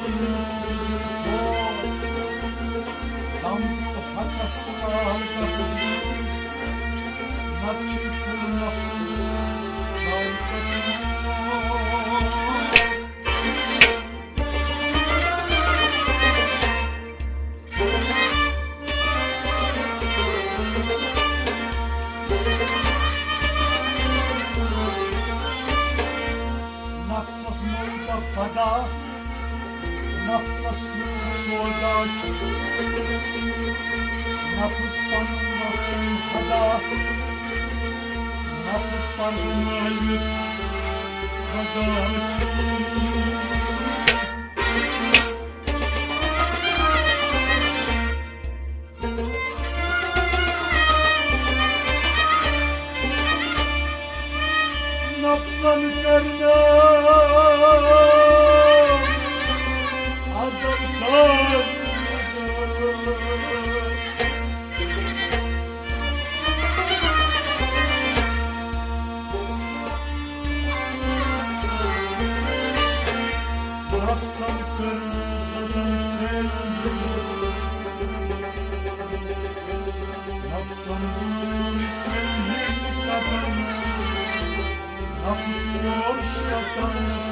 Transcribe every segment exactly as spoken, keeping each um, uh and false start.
دم دیو حقس تہٕ لال گژھن۔ نتہٕ چھُے کُل نفسُن ساے پتہٕ۔ نفسس موت فدا، نفسس سۭتۍ سودا چھُ۔ نفس پنُن وطن فدا، نفس پرزنٲوِتھ فدا چھُ۔ نفسن کرنا ازل سان۔ نفسن کر زدن ژھیٚن۔ نفسن بوٗلۍ تٔمۍ ہٕنٛدۍ قدم۔ نفس اوس شیطانس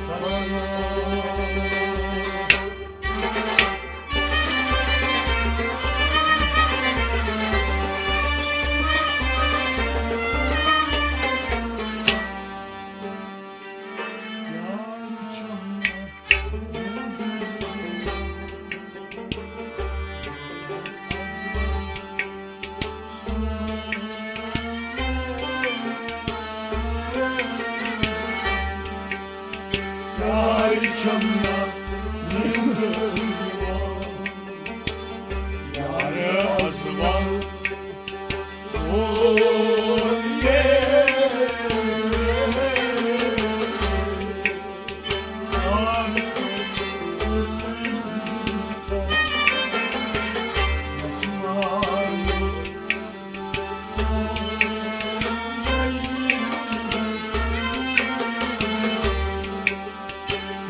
پران۔ یارِ چھَم نہٕ نیٚنٛدٕر یِوان، یارِ اَزمل سون یے۔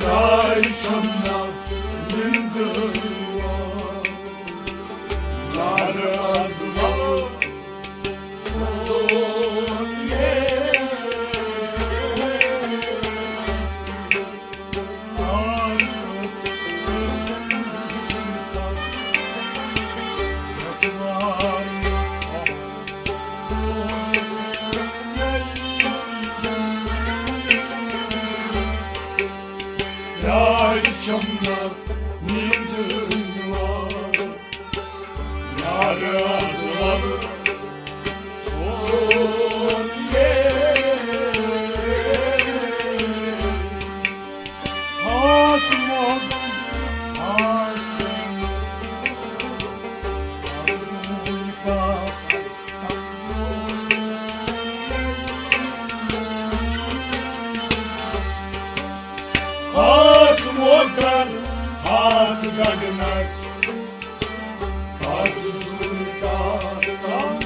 یارِ چھَم نہٕ نیٚنٛدٕر یِوان، یارِ اَزمل سون یے۔ یارِ چھَم نہٕ نیٚنٛدٕر یِوان، یارِ اَزمل سون یے۔ آز موگن، آز گٔیَس، آز وُنہِ کاس۔ آز موگن، آز گگنس، آز زُن کاس تام۔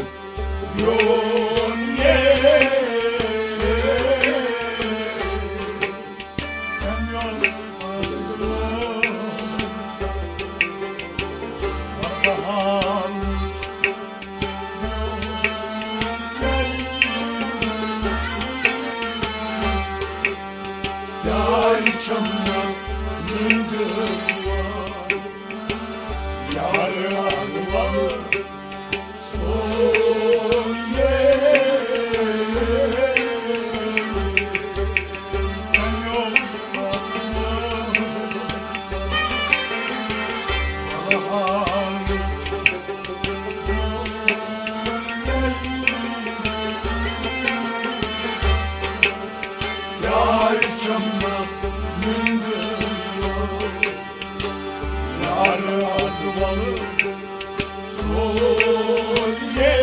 یون یے۔ یارِ چھَم نہٕ نیٚنٛدٕر یِوان، یارِ اَزمل سون یے۔ یارِ چھَم نہٕ نیٚنٛدٕر یِوان، یارِ اَزمل سون یے۔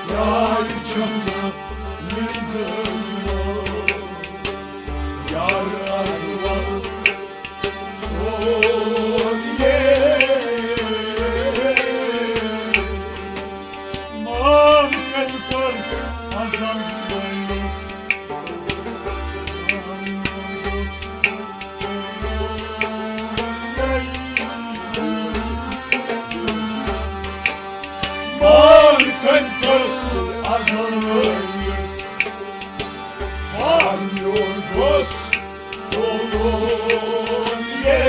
یارِ چھَم نہٕ نیٚنٛدٕر یِوان، ازل ٲسۍ۔ مالکن تہٕ ازل ٲسۍ۔ پان میون دوست تولون یہ۔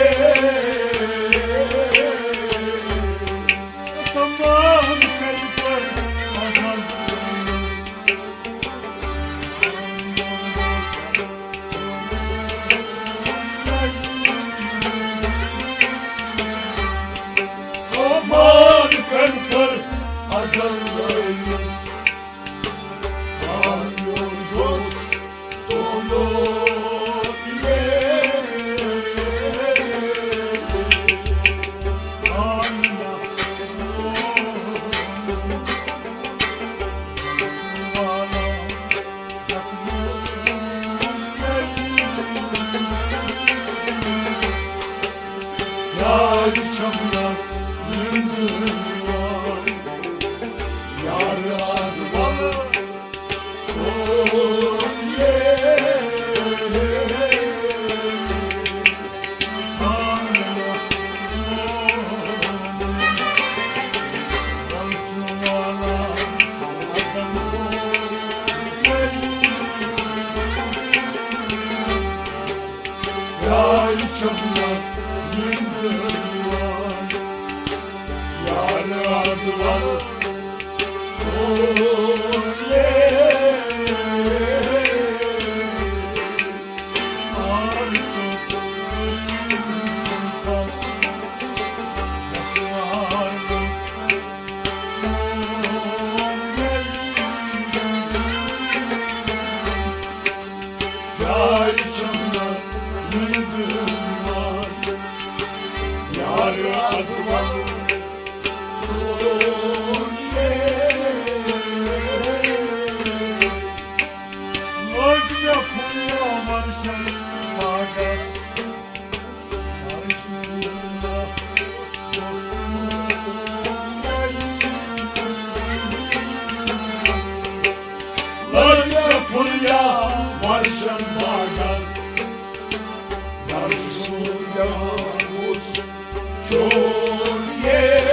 تمام کئی پر ازل تمام کئی پر ازل ٲسۍ۔ پان میون دوست تولون یہ۔ یار چھم نہ نندر یوان۔ یار از ول سون یہ۔ یار چھم نہ نندر یوان۔ یار از ول سون یہ۔ یار چھم نہ نندر یوان۔ یار از ول سون یہ۔ لٲج مےٚ پھُلیا ورشن باغس۔ لٲج مےٚ پھُلیا ورشن باغس۔ درشن دِوان اوس چون یہ۔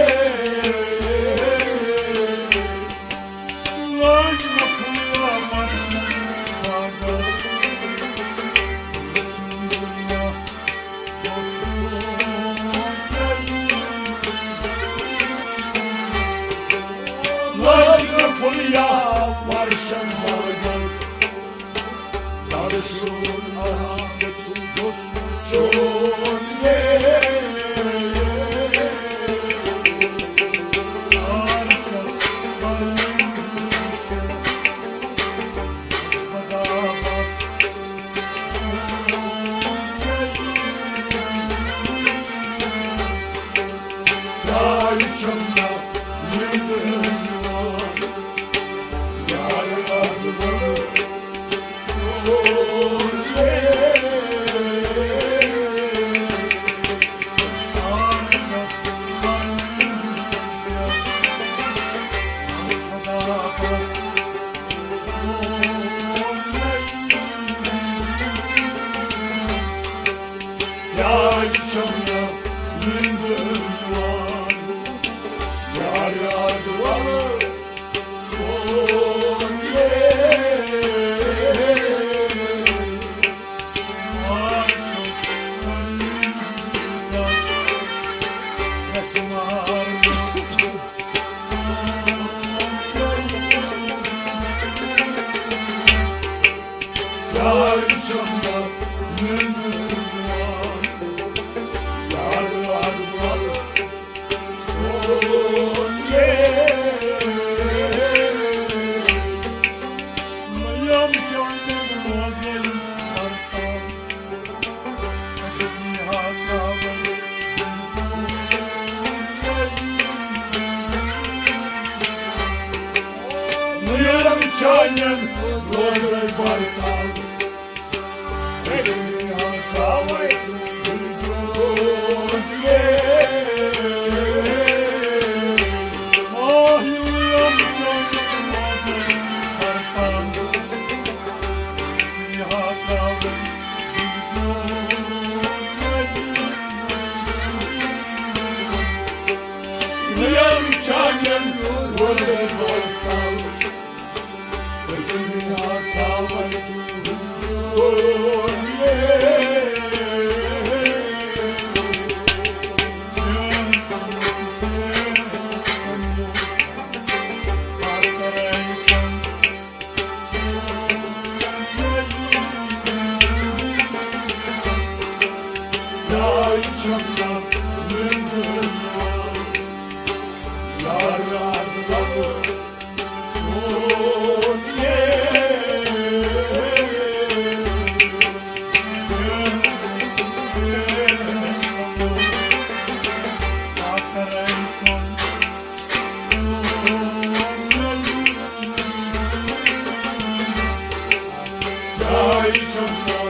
چھم نہٕ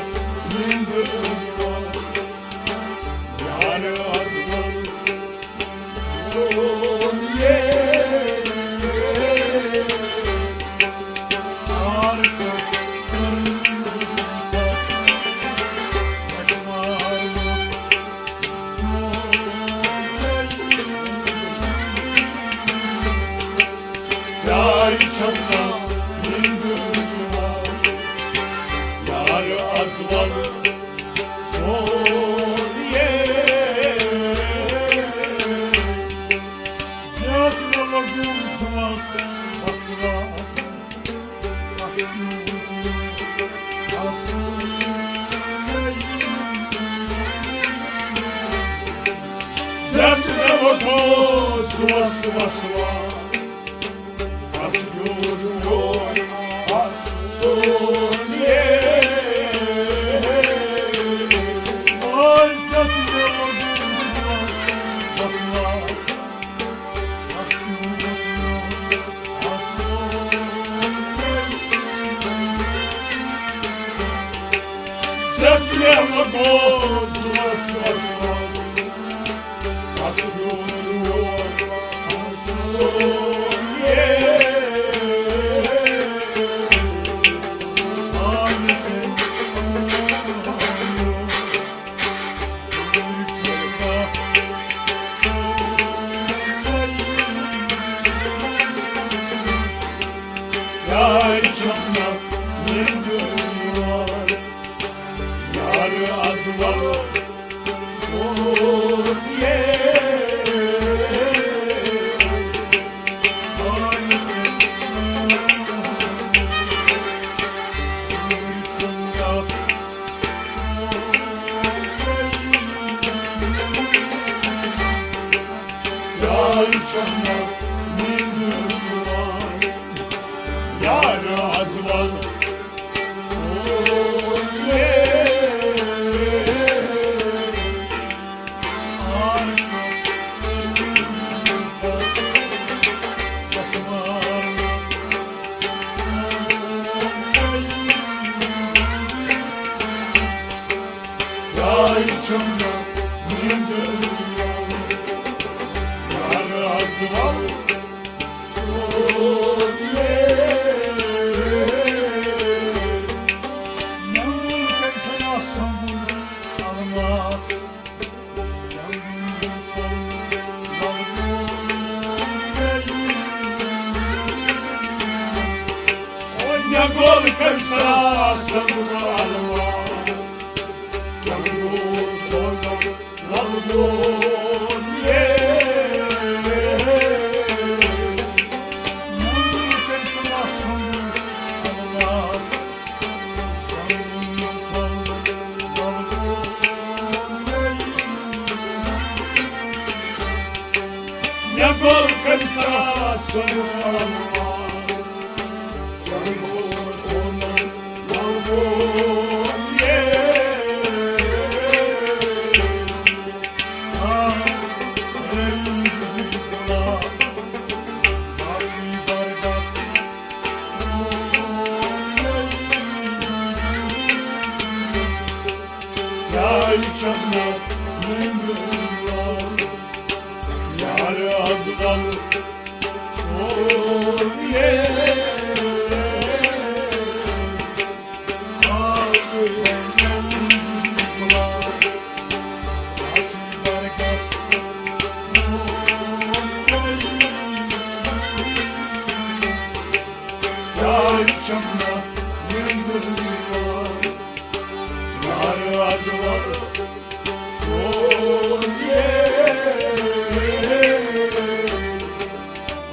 نیندر یِوان، یار از وَل سون یے۔ یار کتھ کٔر یار چھم نہٕ نیندر یِوان، یار از وَل سون یے۔ زیادٕ مےٚ لوٚگُم ژھوس وسواس، اکھ یوٗت یوٗت آسُن۔ زیادٕ مےٚ لوٚگُم ژھوس وسواس، اکھ یوٗت یوٗت آسُن۔ آے زیادٕ مےٚ لوٚگُم ژھوس وسواس، یار چھم نہٕ نیندر یِوان، یار از وَل سون یے۔ یار چھم نہٕ نیندر یِوان، یار از وَل سون یے۔ یار چھم نہٕ نیندر یِوان، یار از وَل سون یے۔ مےٚ ووٚن تٔمۍ سٕنٛد آسہٕ سۄنٛگُن الماس۔ مےٚ گوٚل کٔمۍ ساس سمبرالوان، کیٛاہ گوٚو تھوڑا للگون یے۔ مےٚ گوٚل کٔمۍ ساس سمبرالوان۔ مےٚ گوٚل کٔمۍ ساس سمبرالوان۔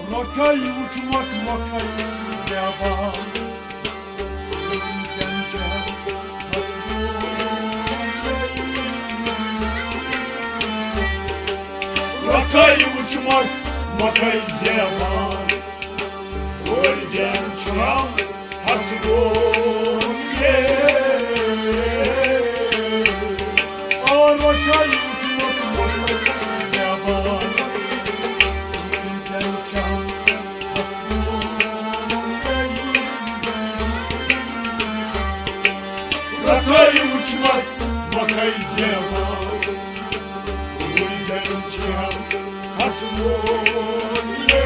رۄکھَے وٕچھمَکھ مۄکھَے زیبان، رۄکھَے وٕچھمَکھ مۄکھَے زیبان، کورِ گٮ۪ن چھُنہ حسدون یے۔ آ، رۄکھَے وٕچھمَکھ مۄکھَے زیبان، کورِ گٮ۪ن چھُنہ حسدون یے۔ زیوان، وٕنکٮ۪ن چھِ ہم کھسوُن یے۔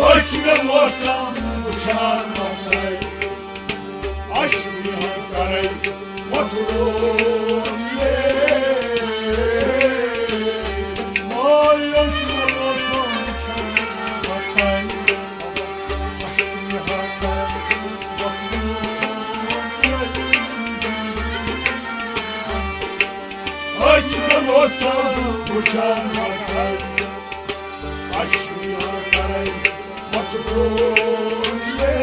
أچھ مےٚ موسم وٕچھان وۄتھے، اَشوِ ہٕنٛز کرے وۄتھروو یے۔ ماے أچھ مےٚ موسم وٕچھان وۄتھے، اَشوِ ہٕنٛز کرے وۄتھروو یے۔ أچھ مےٚ موسم وٕچھان وۄتھے، اَشوِ ہٕنٛز کرے وۄتھروو یے۔